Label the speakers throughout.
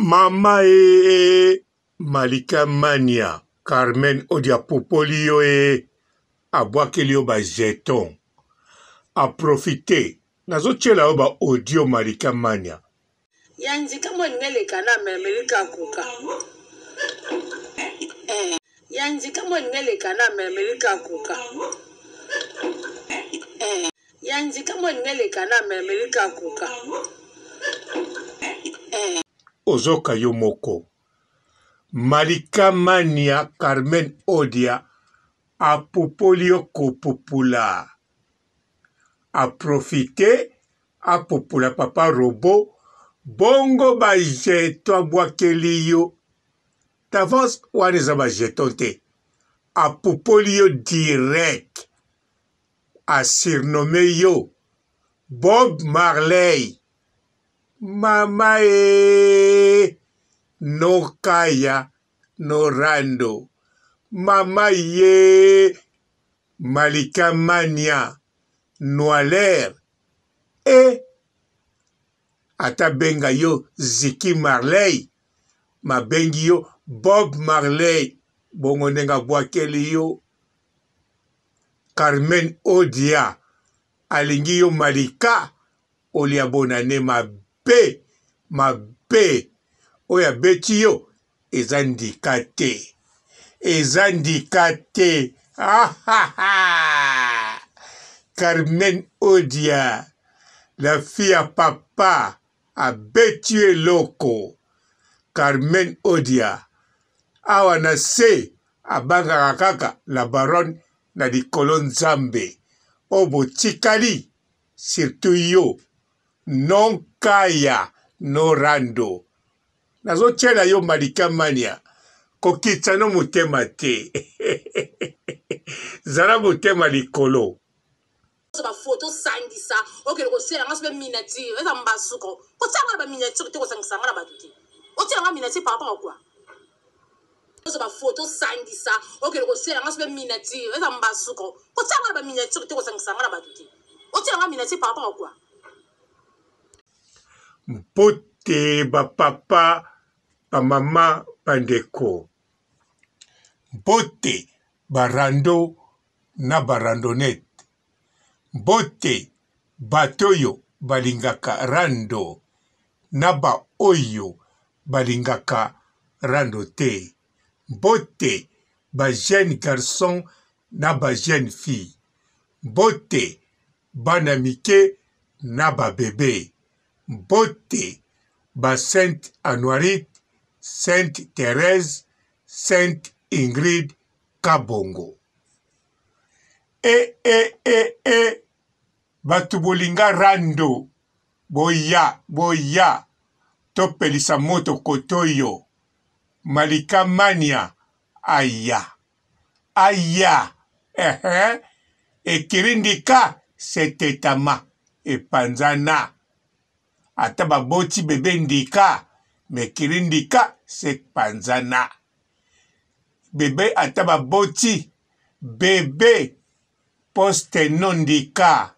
Speaker 1: Mama ee Malika Mania Carmen Odia apupoli yo ee abwakeli yo ba jetons a profiter nazo tiela yo ba audio Malika Mania.
Speaker 2: Ya ndika mo elingi eleka na Amerika akoka eh. Ya ndika mo elingi eleka na Amerika akoka eh. Ya ndika mo elingi eleka na Amerika akoka eh.
Speaker 1: Ozoka yo moko. Malika Mania Carmen Odia apupoli yo kopupula. A profiter apopola papa robot bongo ba jeton abwakeli yo d'avance wana eza ba jeton te apupoli yo direct a surnomme yo Bob Marley mama ee no kaya no rando mama ye Malika mania noiler eh ata benga yo Ziki Marley mabengi yo Bob Marley bongo ndenge abwakeli yo Carmen Odia alingi yo Malika olia bonane mabe mabe oyo abeti yo eza ndika te eza ndika te Carmen Odia la fille ya papa abeti yo eloko Carmen Odia awa na se abangaka kaka la baronne na likolo Nzambe oyo botikali surtout yo non kaya no rando Nazo tiela yo Malika Mania kokitisa no motema te zala motema likolo.
Speaker 2: Ba photo sangisa okende kosiela nga sobe miniature eza mbasuko kotia nga na ba miniature te kosangisa nga na bato te otiela nga miniature par rapport à quoi ozo ba photo sangisa okende kosiela nga sobe miniature eza mbasuko kotia nga na ba miniature te kosangisa nga na bato te otiela nga miniature par rapport à quoi.
Speaker 1: Mbote ba papa, ba mama, ba ndeko. Mbote ba rando na ba randonnette. Mbote bato oyo balingaka rando na ba oyo balingaka rando te. Mbote ba jeunes garçons na ba jeunes filles. Mbote bana mike na ba bebe. Mbote ba Sainte Anuarite, Sainte Therèse, Sainte Ingrid Kabongo. E e e e bato bolinga rando boya boya topelisa moto kotoyo Malika Mania aya Aya ehe ekirindika se tetama epanzana ata baboti bebe ndika me kirindika se panzana bebe ata baboti bebe poste no ndika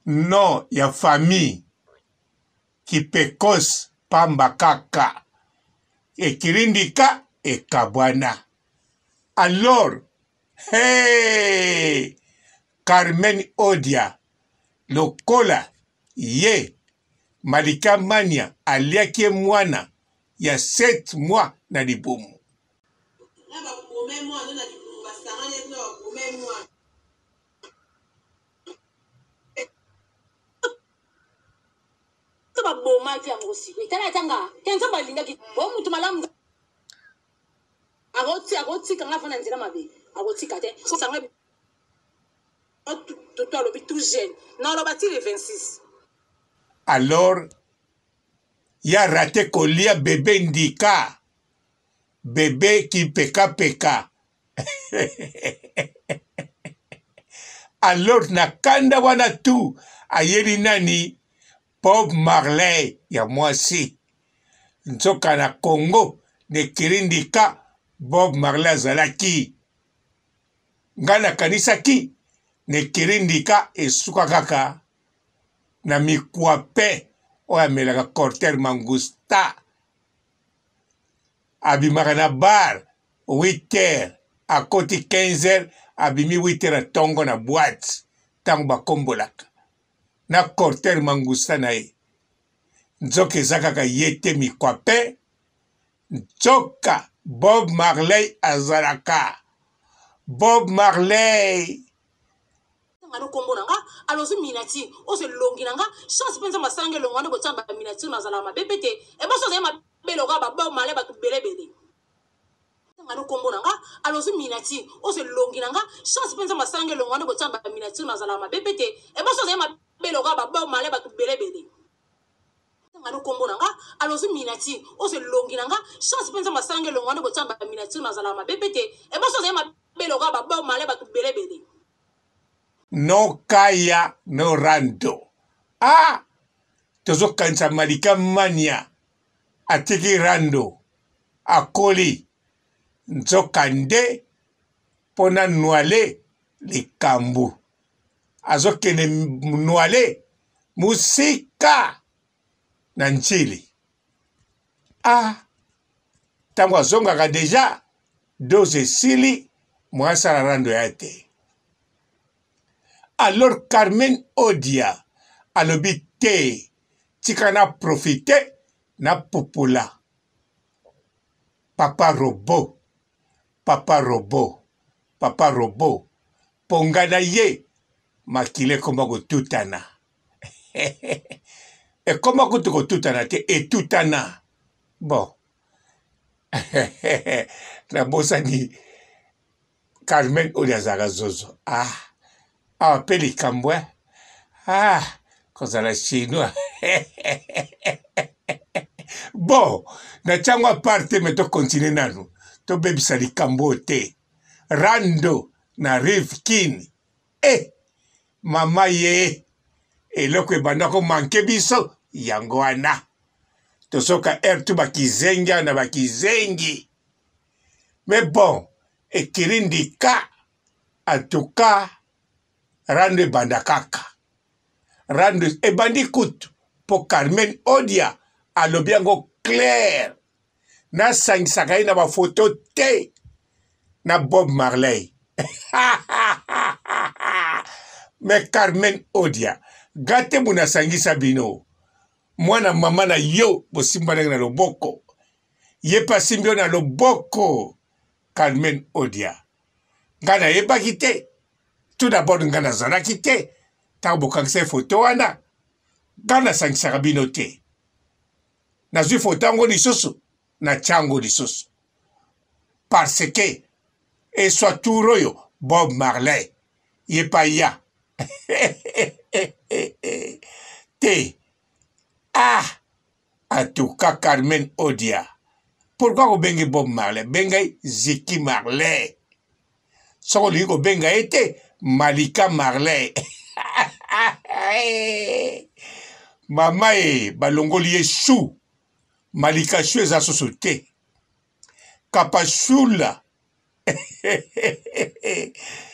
Speaker 1: no ya famille Kipekos pamba kaka ekirindika ekabwana alors hee Carmen Odia lokola ye Malika Mania aliaki ye mwana ya 7 mois na libumu.
Speaker 2: Babomaki yango sikoyo tala ata nga te nzambe alingaki o mutu malamu akotika nga fana nzela mabe akotika te sanga toto alobi tout jeune naloba ti le 26.
Speaker 1: Alors ya rate kolia bebe ndika bebe kipekapeka alors na kanda wana tu ayeli nani Bob Marley ya mwasi nzoka na Congo na kirindika Bob Marley azalaki ngai nakanisaki na kirindika esuka kaka na mikwape. oyo amelaka corter mangusta abimaka na bar 8 heures akoti 15 heures abimi 8 heures ya ntongo na boite ntango bakombolaka na corter mangusta na ye nzoka eza kaka ye te mikwape nzoka Bob Marley azalaka Bob Marley
Speaker 2: nga no kombo na nga alozi miniature ozo elongi na nga chance mpenza masanga elongo wana botia ba miniature nazalaka mabe mpe te eboso ozali mabe lokola ba Bob Marley bato belebele nga no kombo na nga alozi miniature ozo elongi na nga chance mpenza masanga elongo wana botia ba miniature nazalaka mabe mpe te eboso ozali mabe lokola ba Bob Marley bato belebele nga no kombo na nga alozi miniature ozo elongi na nga chance mpenza masanga elongo wana botia ba miniature nazalaka mabe mpe te eboso ozali mabe lokola ba Bob Marley bato belebele
Speaker 1: no kaya no rando ah tozokanisa malika mania atiki rando akoli nzoka nde mpo na nwale likambo azokende nwale mosika na njili ah ntango azongaka deja dose esili mwasi asala rando ya te alors Carmen Odia alobi te tika na profite na pupula papa robot papa robot papa robot ponga na ye makila ekoma kotutana ekoma kutu kotutana te etutana bon nabosani Carmen oyo azalaka zozo ah awa mpe likambo eh? ah kozala chinois bon natya yango apart te me tokontinue nanu tobebisa likambo oyo te rando na rive kin e mama ye eloko ebanda komanke biso yango wana tozoka air tu bakizengi awa na bakizengi mais bon ekiri ndika en tout cas rando ebanda kaka rando ebandi kutu mpo Carmen Odia alobi yango clair nasangisaka ye na bafoto te na Bob Marley mais Carmen Odia gate muna asangisa bino mwana mama na yo bosimbanaki na loboko ye mpe asimbi yo na loboko Carmen Odia ngai nayebaki te tout d'abord ngai nazalaki te ntango bokangisa ye foto wana ngai nasangisaka bino te nazwi foto yango lisusu natya yango lisusu parce que eswa tour oyo Bob Marley ye pa ya te ah En tout cas Carmen Odia pourquoi kobengi Bob Marley benga ye Ziki Marley soki olingi kobenga ye te Malika Marley mama e balongoli ye chou Malika chou eza susu te Kapashula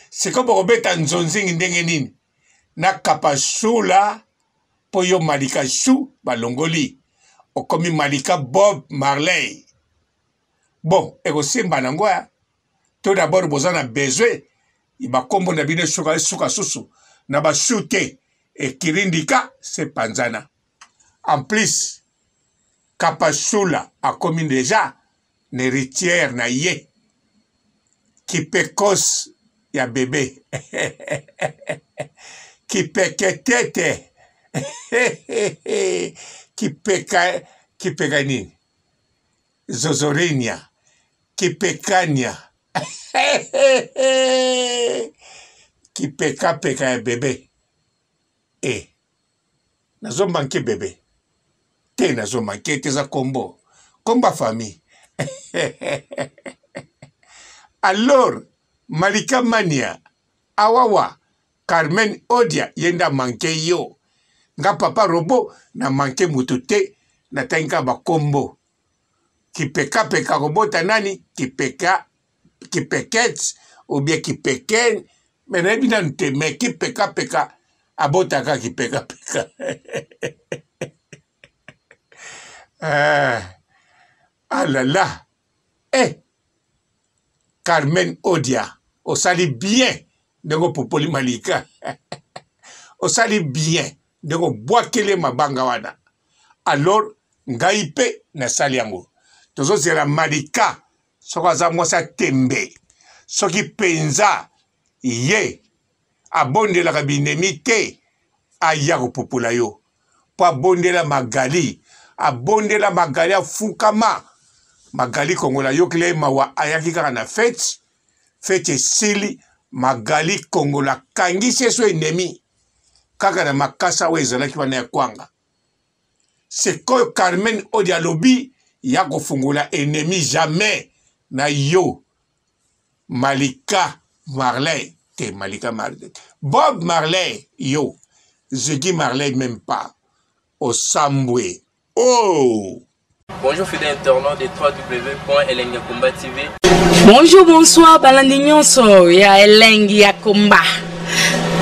Speaker 1: sikoyo bokobeta nzonzingi ndenge nini na kapashula mpo yo malika chou balongoli okomi malika bob marley bon ekosimba nango ya to d'abord boza na besoin bakombo na bino esuka esuka susu na bashu te ekirindika se panzana en plus kapashula akomi deja na heritière na ye kipekos ya bebe kipeketete kipeka kipeka nini zozorinia kipekania kipekapeka ya bebe e eh. Nazo manque bebe te nazo manque te eza kombo kombo ya famille alors Malika Mania awawa Carmen Odia ye nde amanke yo nga papa robot na manque mutu te natangi kaka bakombo kipekapeka kobota nani kipeka kipeket ou bien kipeken me nayebi nanu te me kipekapeka abotaka kipekapeka. Eh, alala ah eh, Carmen Odia osali bien ndenge opopoli Malika osali bien ndenge obwakeli ye mabanga wana alors ngai mpe nasali yango tozozela Malika soki aza mwasi ya tembe soki mpenza ye abondelaka binemi te aya kopopola yo mpo abondela Magali abondela Magali afukama Magali Kongola ayokela ye mawa ayaki kaka na feti feti esili Magali Kongola akangisi ye so enemi kaka na makasa oyo ezalaki wana ya kwanga sikoyo Carmen Odi alobi ya kofungola enemi jamais na yo Malika Marley te Malika Marley Bob Marley yo Ziggy Marley même pas osambwe oh
Speaker 3: Bonjour fidèles internautes de www.elengiyakomba TV.
Speaker 4: Bonjour, bonsoir, balandi nyonso ya Elengi ya Komba.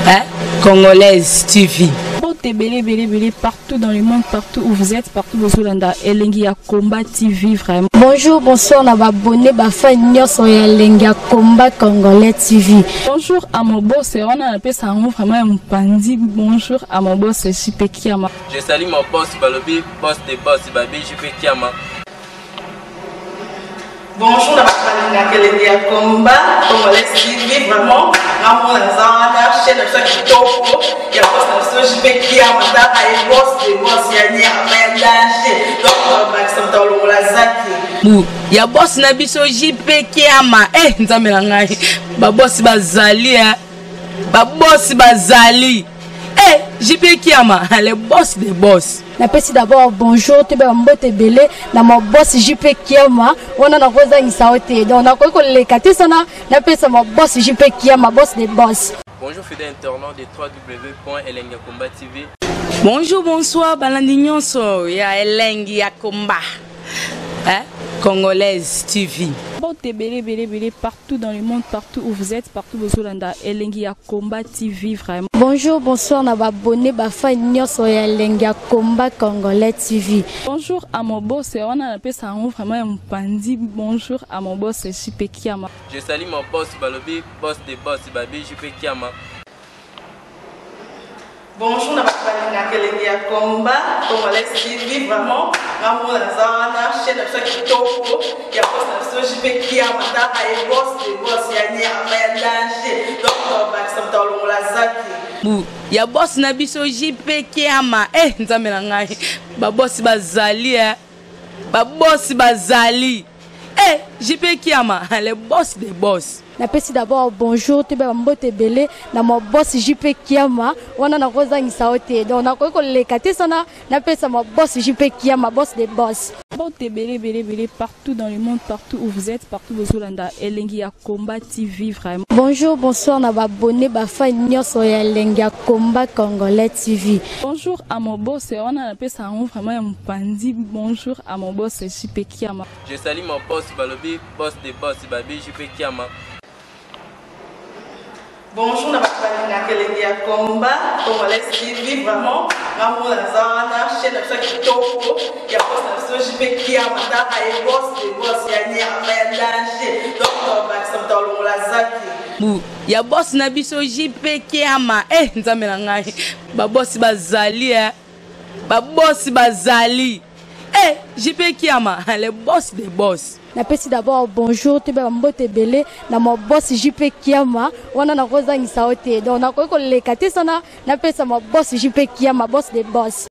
Speaker 4: Hein? Congolaise TV.
Speaker 5: Mbote ebele ebele ebele partout dans le monde, partout où vous êtes, partout bozolanda Elengi ya Combat TV vraiment.
Speaker 6: Bonjour, bonsoir na ba abonné ba fan nyonso ya Elengi ya Combat Congolais TV.
Speaker 5: Bonjour à mon boss, wana napesa yango vraiment ya mopanzi. Bonjour à mon boss JP Kiama.
Speaker 3: Je salue mon boss Balobi, boss des boss Babi JP Kiama.
Speaker 7: Bonjour na bato balingaka elengi ya combat congolais TV vraiment ngamona naza wana chaîne na biso ya kitoko ya boss na biso JP Kiama tala ye boss de boss ya nyama ya danger donc bakisa moto alongola zaki
Speaker 4: bu ya boss na biso JP Kiama eh nzambe na ngai ba boss bazali eh ba boss bazali eh JP Kiama le boss des boss.
Speaker 6: Napesi d'abord bonjour toyeba mbote ebele na ma boss JP Kiama wana nakozangisa yo te donc nakoki koleka te sana napesa ma boss JP Kiama boss des boss.
Speaker 3: Bonjour fidèles internautes de www.elengiyakomba TV.
Speaker 4: Bonjour, bonsoir, balandi nyonso ya Elengi ya Komba. Hein? Congolaise TV.
Speaker 5: Mbote ebele ebele ebele partout dans le monde, partout où vous êtes, partout bozolanda Elengi ya Combat TV vraiment.
Speaker 6: Bonjour, bonsoir na ba abonné ba fan nyonso ya Elengi ya Combat Congolais TV.
Speaker 5: Bonjour à mon boss, wana napesa yango vraiment ya mopanzi. Bonjour à mon boss JP Kiama.
Speaker 3: Je salue mon boss Balobi, boss des boss Babi JP Kiama.
Speaker 7: Bonjour na bato balingaka elengi ya combat congolais TV vraiment ngamona naza wana chaîne na biso ya kitoko ya boss na biso JP Kiama tala ye boss de boss ya nyama ya danger donc bakisa moto alongola zaki
Speaker 4: bu ya boss na biso JP Kiama eh nzambe na ngai ba boss bazali eh ba boss bazali eh JP Kiama le boss des boss.
Speaker 6: Napesi d'abord bonjour toyeba mbote ebele na ma boss JP Kiama wana nakozangisa yo te donc nakoki koleka te sana napesa ma boss JP Kiama boss des boss.
Speaker 5: Mbote ebele ebele ebele partout dans le monde, partout où vous êtes, partout bozolanda Elengi ya Combat TV vraiment.
Speaker 6: Bonjour, bonsoir na ba abonné ba fan nyonso ya Elengi ya Combat Congolais TV.
Speaker 5: Bonjour à mon boss, wana napesa yango vraiment ya mopanzi. Bonjour à mon boss JP Kiama.
Speaker 3: Je salue mon boss Balobi, boss des boss Babi JP Kiama.
Speaker 7: Bonjour na bato balingaka elengi ya combat congolais TV vraiment ngamona naza wana chaîne na biso ya kitoko ya boss na biso JP Kiama tala ye boss de boss ya nyama ya danger donc bakisa moto alongola zaki
Speaker 4: bu ya boss na biso JP Kiama eh nzambe na ngai ba boss bazali eh ba boss bazali eh JP Kiama le boss des boss.
Speaker 6: Napesi d'abord bonjour toyeba mbote ebele na ma boss JP Kiama wana nakozangisa yo te donc nakoki koleka te sana napesa ma boss JP Kiama boss des boss.